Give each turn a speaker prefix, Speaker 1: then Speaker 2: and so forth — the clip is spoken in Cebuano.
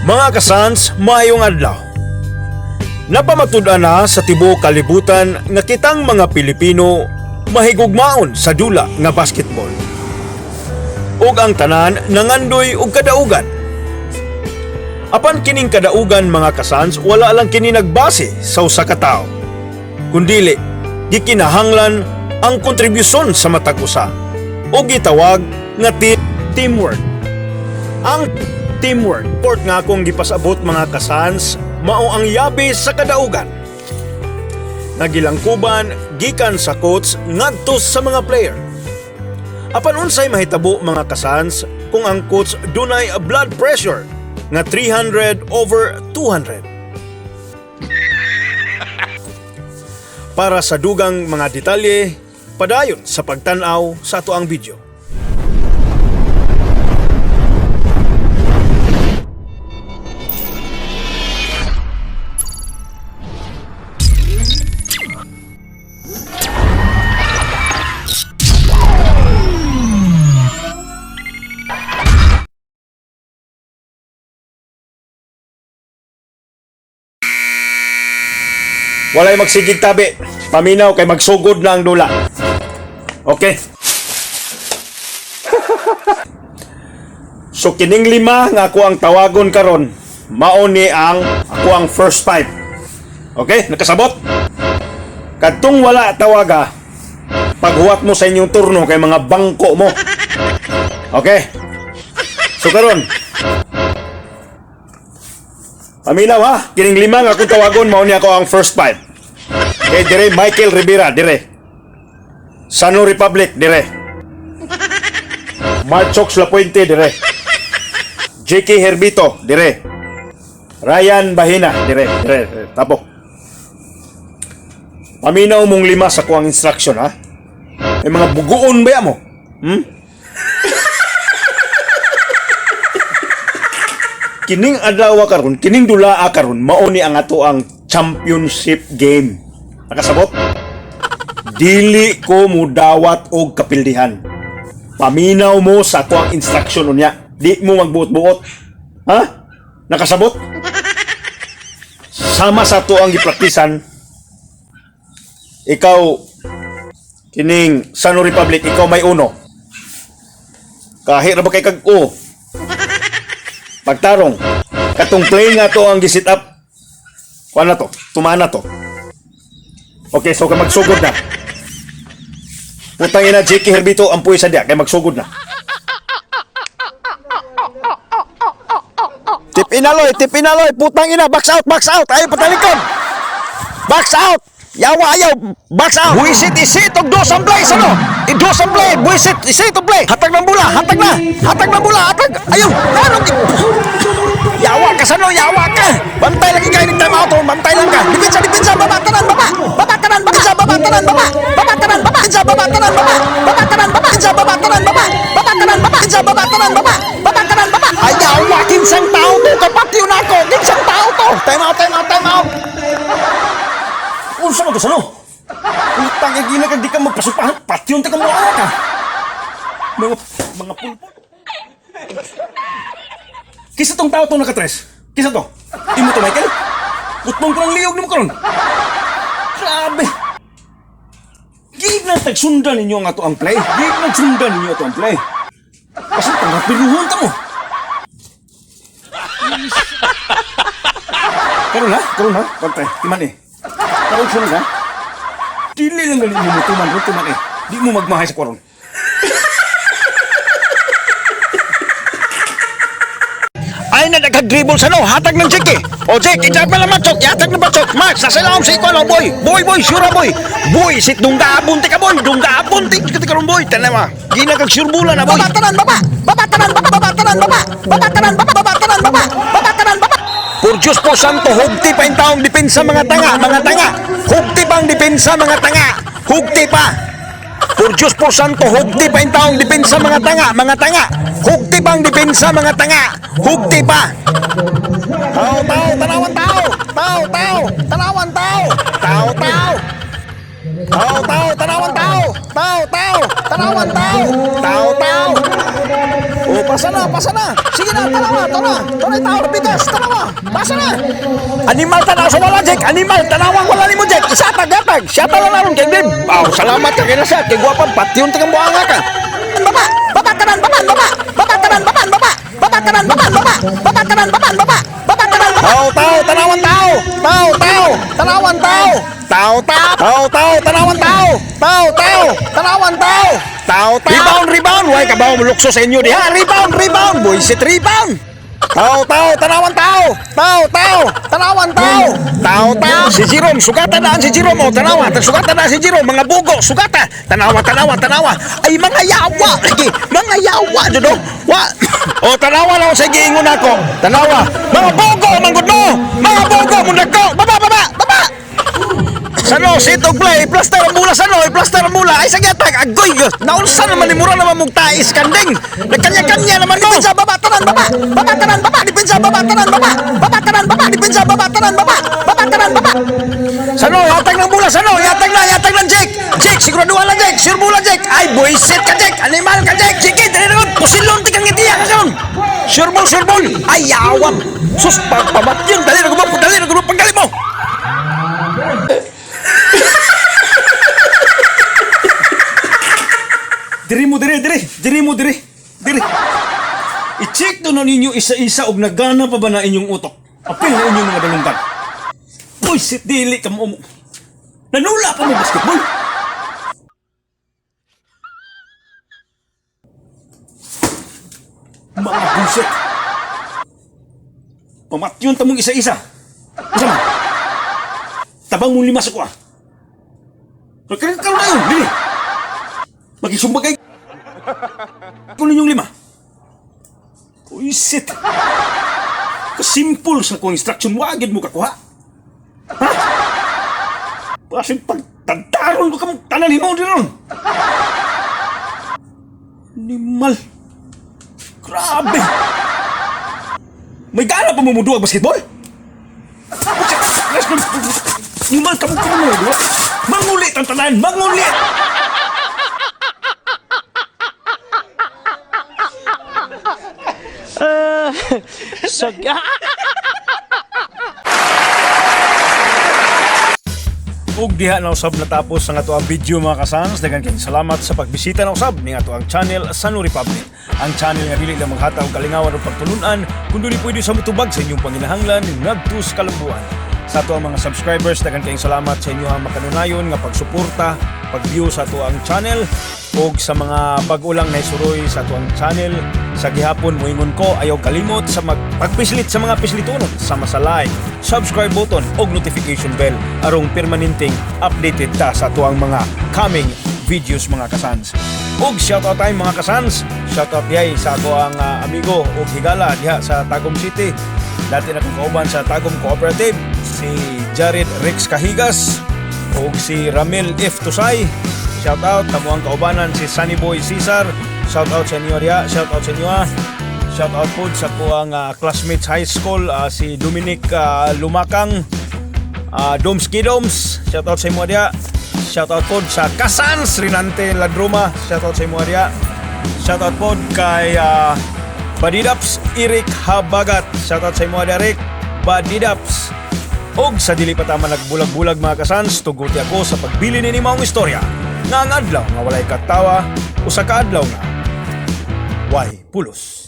Speaker 1: Mga kasans, maayong adlaw. Napamatud-an na sa tibuok kalibutan nga kitang mga Pilipino mahigugmaon sa dula nga basketball. Ug ang tanan nangandoy og kadaugan. Apan kining kadaugan, mga kasans, wala lang kini nagbase sa usa ka tawo. Kundili, gikinahanglan ang kontribusyon sa matag usa o gitawag nga teamwork. Ang teamwork port nga akong gipasabot, mga kasans, mao ang yabi sa kadaugan. Nagilangkuban gikan sa coach ngadto sa mga player. Apan unsay mahitabo, mga kasans, kung ang coach dunay blood pressure nga 300 over 200? Para sa dugang mga detalye, padayon sa pagtan-aw sa ato ang video. Walay magsigig tabi. Paminaw kay magsugod na ang dula. Okay. So kining lima nga ako ang tawagon karon, mao ni ang ako ang first five. Okay, nakasabot? Kadtong wala tawaga, paghuwat mo sa inyong turno kay mga bangko mo. Okay. So karon, paminaw ha, kining lima nga akong tawagon mao ni ako ang first five. Okay, dire Michael Rivera, dire. Sano Republic, dire. Marchox Lapuente, dire. JK Herbito, dire. Ryan Bahina, dire, dire, dire. Tapok. Paminaw mong lima sa kuang instruction, ha? May mga buguon ba mo? Hmm? Kining adlaw karon, kining dulaa karon, mao ni ang ato ang championship game. Nakasabot? Dili ko mudawat og kapildihan. Paminaw mo sa ako ang instruction unya. Di mo magbuot-buot. Ha? Nakasabot? Sama sa ato ang gipraktisan. Ikaw kining Sano Republic, ikaw may uno. Kahit ra ba kay kag o. Pagtarong, katong play nga to ang gisit up. Kuan na to, tumana to. Okay, so kay magsugod na. Putang ina, JK Herbito, ang puwi sa diya, kay magsugod na. Tip inaloy, tip inaloy, putang ina, box out, box out, ayaw patalikod. Box out. Yawa ayaw, box out. Buisit isit og dos ang play sano. Dos ang play, buisit isit og play. Hatag ng bula, hatag na. Hatag ng bula, hatag. Ayaw, ano? Yawa ka sano, yawa ka. Bantay lagi kayo ng time out, oh. Bantay lang ka. Depensa, depensa, baba tanan, baba. Baba tanan, baba, baba tanan, baba. Baba tanan, baba, depensa, baba tanan, baba. Baba tanan, baba, depensa, baba tanan, baba. Baba tanan, baba, depensa, baba tanan, baba. Baba tanan, baba. Ay, yawa, kinsang tao to, kapatyo na ako. Kinsang tao to. Time out, time out, time out. Unsa man to sano? Utang igina kag di ka magpasupahan, patyon ta ka mo ka. Mga pulpul. Kisa tong tao tong nakatres? Kisa to? Imo to, Michael? Putmong ko ng liyog nimo karon. Grabe. Gig na tagsundan ninyo ang ato ang play. Gig na sundan ninyo ato ang play. Kasi pangapiruhon ta mo. Karon ha? Karon ha? Pantay, timan eh. Karon sunod ha? Dili lang gali mo tuman ron, tuman eh. Di mo magmahay sa kwaron. Ay na nagka-dribble sa no, hatag ng Jake eh. O Jake, ijab na lang Matsok, yatag ng Matsok. Max, nasa ilalim si Ikuan, oh, boy. Boy, boy, sure boy. Boy, sit dungga abunti ka boy, dungga abunti ka karon boy. Tanay ma. Gina kag surbula na boy.
Speaker 2: Baba tanan, baba. Baba tanan, baba, baba tanan, baba. Baba tanan, baba, baba tanan, baba. Baba tanan, baba.
Speaker 1: Por Diyos po santo, hugti pa yung taong depensa, mga tanga, mga tanga. Hugti pa ang depensa, mga tanga. Hugti pa. Por Diyos po santo, hugti pa yung taong depensa, mga tanga, mga tanga. Hugti pa ang depensa, mga tanga. Hugti pa. Tao, tao, tanawan tao. Tao, tao, tanawan tao. Tao, tao. Tao, tao, tanawan tao. Tao, tao, tanawan tao. Tao, tao. O, Pasa na, pasa na. Sige na, tanawa, tanawa. Tanawa, tao, bigas, tanawa. Pasa na. Animal tanaw sa wala, Jack. Animal, tanawang wala nimo, Jack. Isa tag, gatag. Siya tala na ron, kay Bib. Aw, salamat ka kay na siya. Kay gwapang, patyon tingang buanga ka.
Speaker 2: Baba, baba tanan, baba, baba, baba tanan, baba, baba, baba tanan, baba, baba, baba tanan, baba, baba, baba tanan, baba.
Speaker 1: Tao, tao, tanawan tao. Tao, tao, tanawan tao. Tao, tao, tao, tao, tanawan tao. Tao, tao, tanawan tao. Tao, tao. Rebound, rebound. Way kabaw mo lukso sa inyo diha. Rebound, rebound. Buisit, rebound. Tao, tao, tanawan tao. Tao, tao, tanawan tao. Tao, tao. Si Jerome, sugata na si Jerome. O, tanawa. Sugata na si Jerome. Mga bugo, sugata. Tanawa, tanawa, tanawa. Ay, mga yawa. Lagi, mga yawa. Dodo. Wa. O, tanawa lang sa giingon ako. Tanawa. Mga bugo, manggod mo. Mga bugo, mundag ko. Baba, baba, baba. Sano, sitog play, plaster ang mula, sano, plaster ang mula. Ay, sa gatag, agoy, naunsa naman ni mura naman mong tais, kanding. Nagkanya-kanya naman mo.
Speaker 2: Depensa, baba tanan, baba, baba tanan, baba, depensa, baba tanan, baba, baba tanan, baba, depensa, baba tanan, baba, baba tanan, baba.
Speaker 1: Sano, yatag ng bula, sano, yatag na, yatag ng Jake. Jake, siguraduhan lang, Jake. Sure bula, Jake. Ay, buisit ka, Jake. Animal ka, Jake. Sige, dali na ron. Pusilon, tikang ngitiya ka karon. Sure ball, sure ball. Ay, yawam. Sus, pagpamat yun. Dali na gumapo, dali na gumapo. Pagdali mo.
Speaker 3: Diri mo diri diri, diri mo diri. Diri. I-check do na ninyo isa-isa og nagana pa ba na inyong utok. Apil na inyong mga dalunggan. Uy, sit dili ka mo. Nanula pa mo basketball. Mga bullshit. Pamatyon ta mong isa-isa. Isa man. Tabang mong lima sa kuha. Karon na yun, dili. Makisumbag kay kung ninyong lima. Uy, shit. Kasimple sa kong instruction, wagid mo kakuha. Ha? Pasin pagtantaron ko kamong tanan hinuon din ron. Animal. Grabe. May gana pa mo muduag basketball? Animal, kamong kamong mo Mangulit ang tanan! Mangulit! Ug diha na usab natapos ang ato ang video, mga kasans. Daghan kayong salamat sa pagbisita na usab ning ato ang channel Sanu Republic. Ang channel nga dili lang maghatag og kalingawan o pagtulunan, kundi pwede sa motubag sa inyong panginahanglan ngadto sa kalambuan. Sa ato ang mga subscribers, daghan kayong salamat sa inyo ang makanunayon nga pagsuporta, pag-view sa ato ang channel ug sa mga bag-o lang naisuroy sa ato ang channel. Sa gihapon moingon ko, ayaw kalimot sa magpagpislit sa mga pislitonon sama sa like, subscribe button ug notification bell arong permanenteng updated ta sa ato ang mga coming videos, mga kasans. Ug shoutout tayo, mga kasans. Shoutout diay sa ako ang amigo ug higala diha sa Tagum City. Dati na kong kauban sa Tagum Cooperative, si Jared Rex Cahigas ug si Ramil F. Tusay. Shout out tamo ang kaubanan si Sunny Boy Cesar. Shout out sa inyo riya, shout out sa inyo ah. Shout out po sa kuang classmates high school, si Dominic Lumakang, Doms Kidoms. Shout out sa imo diya. Shout out po sa Kasans Rinante Ladroma. Shout out sa imo diya. Shout out po kay Badidaps Eric Habagat. Shout out sa imo diya, Eric Badidaps. Og sa dili pa ta man nagbulag-bulag, mga kasans, tuguti ako sa pagbili nini maong istorya nga ang adlaw nga walay katawa, usa ka adlaw nga way pulos.